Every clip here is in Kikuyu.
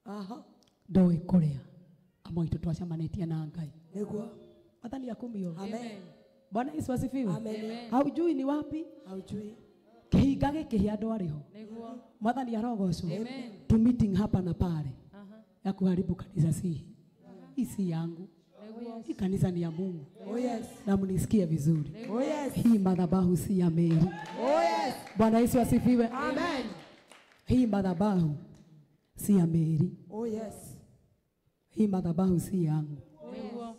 Aha. Ndoĩ kũrĩa amwe aitũ twacemanĩtie na Ngai. Nĩguo. Mwathani akumio. Amen. Bwana Yesu asifiwe. Amen. Haujui ni wapi? Haujui. Kĩhinga gĩkĩhĩa andũ arĩ ho. Nĩguo. Mwathani arogocwo. Amen. Tu meeting hapa na pale Aha. ya kuharibu kanisa si hii si yangu. Nĩguo. Hii kanisa ni ya Mungu. Oh yes. Na mnisikie vizuri. Oh yes. Hii madhabahu si ya Mary. Oh yes. Bwana Yesu asifiwe. Amen. Hii madhabahu si ya Mary. Oh yes. Hii madhabahu si yangu. Nĩguo.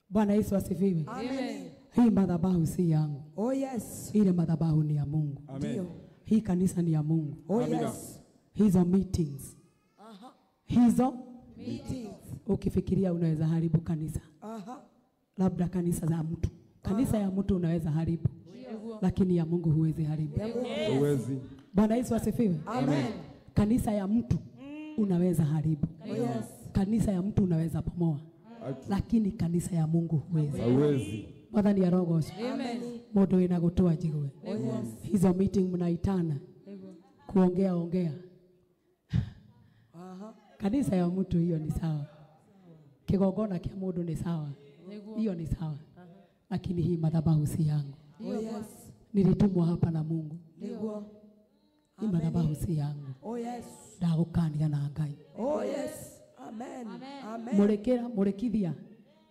Bwana Yesu asifiwe. Amen. Hii madhabahu si yangu. Oh yes. Ile madhabahu ni ya Mungu. Amen. Ndio. Hii kanisa ni ya Mungu. Oh Amina. yes. Hizo meetings. Aha. Hizo Meetings. ukifikiria unaweza haribu kanisa. Aha. Labda kanisa za mtu. Kanisa ya mtu unaweza haribu. Nĩguo. Lakini ya Mungu huwezi haribu. Ya Mungu. Huwezi. Bwana Yesu asifiwe. Amen. Kanisa ya mtu unaweza haribu. Oh yes. Kanisa ya mtu unaweza bomoa. Lakini kanisa ya Mungu huwezi. Huwezi. Mwathani arogocwo. Amen. Mũndũ wĩna gũtũ ajigue. Oh yes. Hizo meeting mnaitana Nĩguo. kuongea ongea. Aha. Kanisa ya mtu hiyo ni sawa. Kigongona kĩa mũndũ ni sawa. Nĩguo. Hiyo ni sawa. Lakini hii madhabahu si yangu. Oh yes. Nilitumwa hapa na Mungu. Nĩguo. Hii madhabahu si yangu. Oh yes. Ndagũkania na Ngai. Oh yes. Amen. Amen. Mũrĩkĩra mũrĩkithia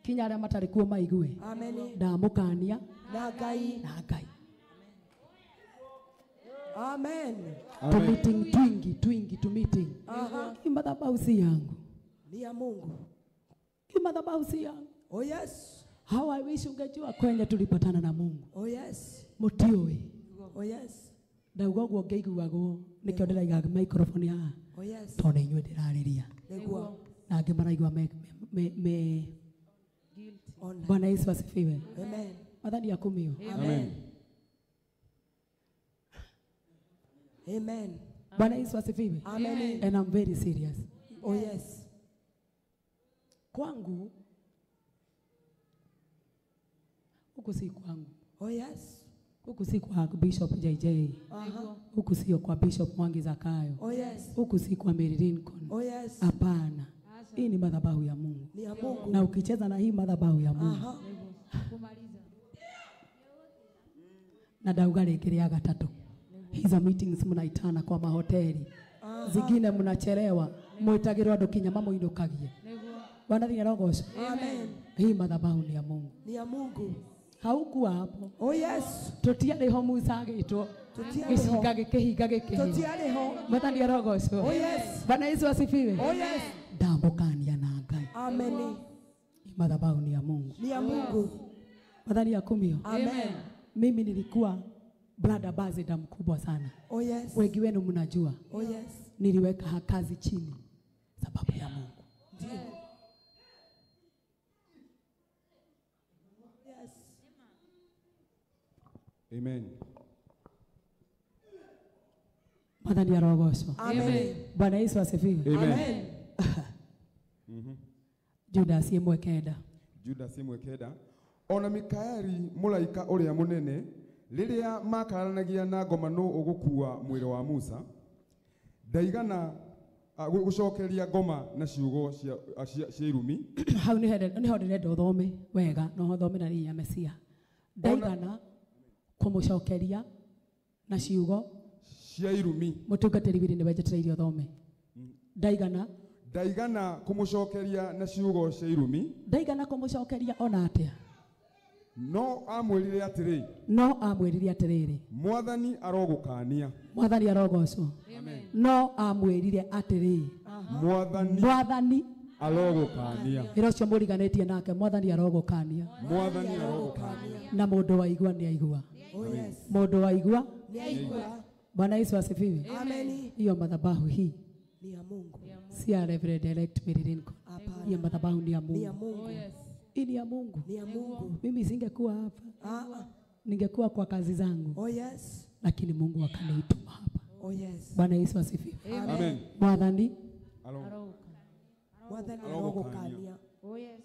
kinya arĩa matarĩ kuo maigue. Amen. Ndamũkania Na Ngai. na Ngai. Amen. Tu meeting twingi twingi tu meeting. Aha. Hii madhabahu si yangu. Ni ya Mungu. Hii madhabahu si yangu. Oh yes. How I wish ungejua kwenye tulipatana na Mungu. Oh yes. Mũtiũĩ. Oh yes. Ndauga ũguo ngĩiguagwo nĩkĩo ndĩraiga microphone haha Oh yes. tondũ nĩ inyuĩ ndĩrarĩria Nĩguo. na angĩ maraigua me Guilty. Online. Bwana Yesu asifiwe. Amen. Mwathani akumio. Amen. Amen. Bwana Yesu asifiwe. Amen. And I'm very serious. Oh yes. Kwangu huku si kwangu. Oh yes. Huku si kwa Bishop JJ. Aha. Huku sio kwa Bishop Mwangi Zakayo. Oh yes. Huku si kwa Mary Lincoln. Oh yes. Hapana. Hii ni madhabahu ya Mungu. Ni ya Mungu. Na ukicheza na hii madhabahu ya Mungu. Aha. Kumaliza. Na ndauga rĩngĩ rĩa gatatũ. Hizo meetings mnaitana kwa mahoteli. Zingine mnachelewa, mwĩtagĩrwo andũ kinya mamũinũkagie. Nĩguo. Bwana thiĩ arogocwo. Amen. Hii madhabahu ni ya Mungu. Ni ya Mungu. Haukuwa hapo. Oh yes. Tũtiarĩ ho Musa agĩtwo. Tũtiarĩ ho. Gĩcinga gĩkĩhinga gĩkĩhĩa. Tũtiarĩ ho. Mwathani arogocwo. Oh yes. Bwana Yesu asifiwe. Oh yes. Ndamũkania na Ngai. Amen. Hii madhabahu ni ya Mungu. Ni ya Mungu. Mwathani akumio. Amen. Mimi nilikuwa brand ambassador mkubwa sana. Oh yes. Wengi wenu mnajua. Oh yes. Niliweka kazi chini sababu ya Mungu. Ndio. Yes. Amen. Mwathani arogocwo. Amen. Bwana Yesu asifiwe. Amen. Amen. Judas 1:9. Judas 1:9. Ona Mikaeli mũraika ũrĩa mũnene rĩrĩa makararanagia na ngoma nũ ũgũkua mwĩrĩ wa Musa ndaigana gũcokeria ngoma na ciugo cia irumi. Hau nĩho ndĩrenda ũthome wega no ũthome na ya Mesia. Ndaigana kũmũcokeria na ciugo cia irumi. Mũtungatĩri wiri nĩwe njetereire ũthome. Ndaigana kũmũcokeria na ciugo cia irumi. Ndaigana kũmũcokeria ona atĩa. No amwĩrire atĩrĩ. No amwĩrire atĩrĩrĩ. Mwathani arogũkania. Mwathani arogocwo. Amen. No amwĩrire atĩrĩ. Mwathani Mwathani arogũkania. Ĩra ũcio mũriganĩtie nake Mwathani arogũkania. Mwathani arogũkania. Na mũndũ waigua nĩ aigua. Oh yes. Mũndũ waigua nĩ aigua. Bwana Yesu asifiwe. Amen. Hiyo madhabahu hii ni ya Mungu. Si ya Reverend Elect Mary Lincoln. Hapana. Hiyo madhabahu ni ya Mungu. Ni ya Mungu. Oh yes. Hii ni ya Mungu. Ni ya Mungu. Mimi singekuwa hapa. Ah. Ningekuwa kwa kazi zangu. Oh yes. Lakini Mungu akanituma hapa. Oh yes. Bwana Yesu asifiwe. Amen. Mwathani Arogũkania. Mwathani arogũkania. Oh yes.